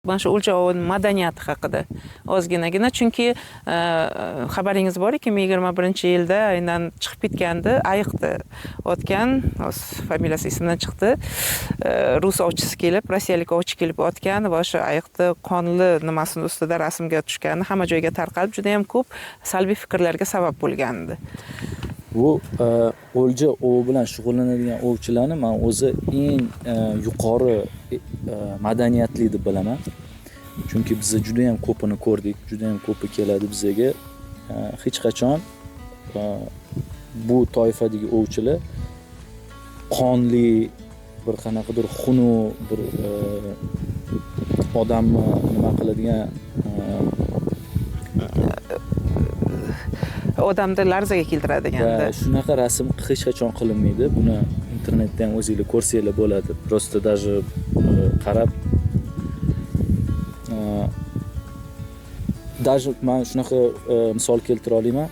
Mana shu o'lja ovi madaniyati haqida ozginagina, chunki xabaringiz bor, 2021-yilda aynan chiqib ketgandi, ayiqni otgan, hozir familiyasi esimdan chiqdi, rus ovchisi kelib, rossiyalik ovchi kelib otgan va o'sha ayiqni qonli nimasini ustida rasmga tushgani hamma joyga tarqalib, juda yam ko'p salbiy fikrlarga sabab bo'lgandi. Bu o'lja ovi bilan shug'ullanadigan ovchilarni man o'zi eng yuqori madaniyatli deb bilaman. Chunki biz juda ham ko'pini ko'rdik, juda ham ko'pi keladi bizaga. Hech qachon bu toifadagi ovchilar qonli bir qanaqadir xunuk bir odamni nima qiladigan, odamni larzaga keltiradigan shunaqa rasm hech qachon qilinmaydi. Buni internetda ham o'zinglar ko'rsanglar bo'ladi. Просто даже qarab, даже man shunaqa misol keltira olaman.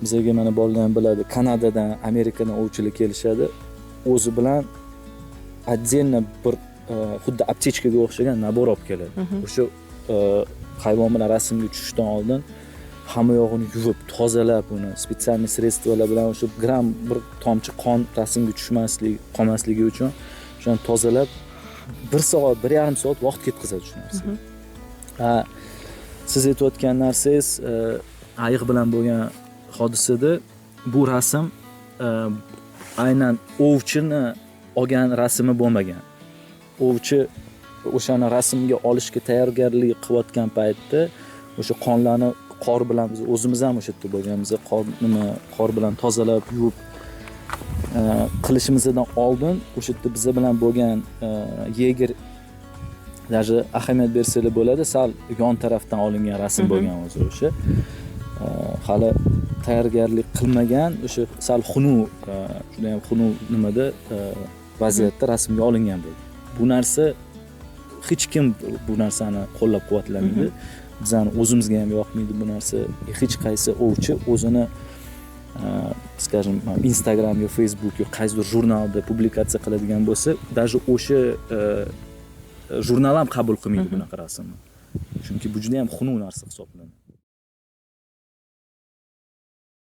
Bizga mana bolalar ham biladi, Kanadadan, Amerikadan ovchilar kelishadi. O'zi bilan отдельно bir xuddi aptechkaga o'xshagan набор olib keladi. O'sha hayvon bilan rasmga tushishdan oldin hamma yog'ini yuvib, tozalab, uni специальный средство lar bilan o'sha gram bir tomchi qon rasmga tushmasligi, qolmasligi uchun o'shani tozalab 1 soat, 1,5 soat vaqt ketkazadi shu narsaga. Siz aytayotgan narsangiz ayiq bilan bo'lgan hodisada bu rasm aynan ovchini olgan rasmi bo'lmagan. Ovchi o'shani rasmga olishga tayyorgarlik qilayotgan paytda o'sha qonlarni qor bilan, biz o'zimiz ham o'sha yerda bo'lganmiz, qor nima, qor bilan tozalab yuvib qilishimizdan oldin o'sha yerda biza bilan bo'lgan yeger, даже ahamiyat bersanglar bo'ladi, sal yon tarafdan olingan rasm bo'lgan o'zi o'sha. Hali tayyorgarlik qilmagan, o'sha sal xunuk, juda ham xunuk nimada, vaziyatda rasmga olingan bo'ldi. Bu narsa hech kim bu narsani qo'llab-quvvatlamaydi. Bizani o'zimizga ham yoqmaydi bu narsa. Hech qaysi ovchi o'zini, скажем, Instagram yo Facebook yo qaysidir jurnalda publikatsiya qiladigan bo'lsa, даже o'sha jurnal ham qabul qilmaydi bunaqa rasmni. Chunki bu juda ham xunuk narsa hisoblanadi.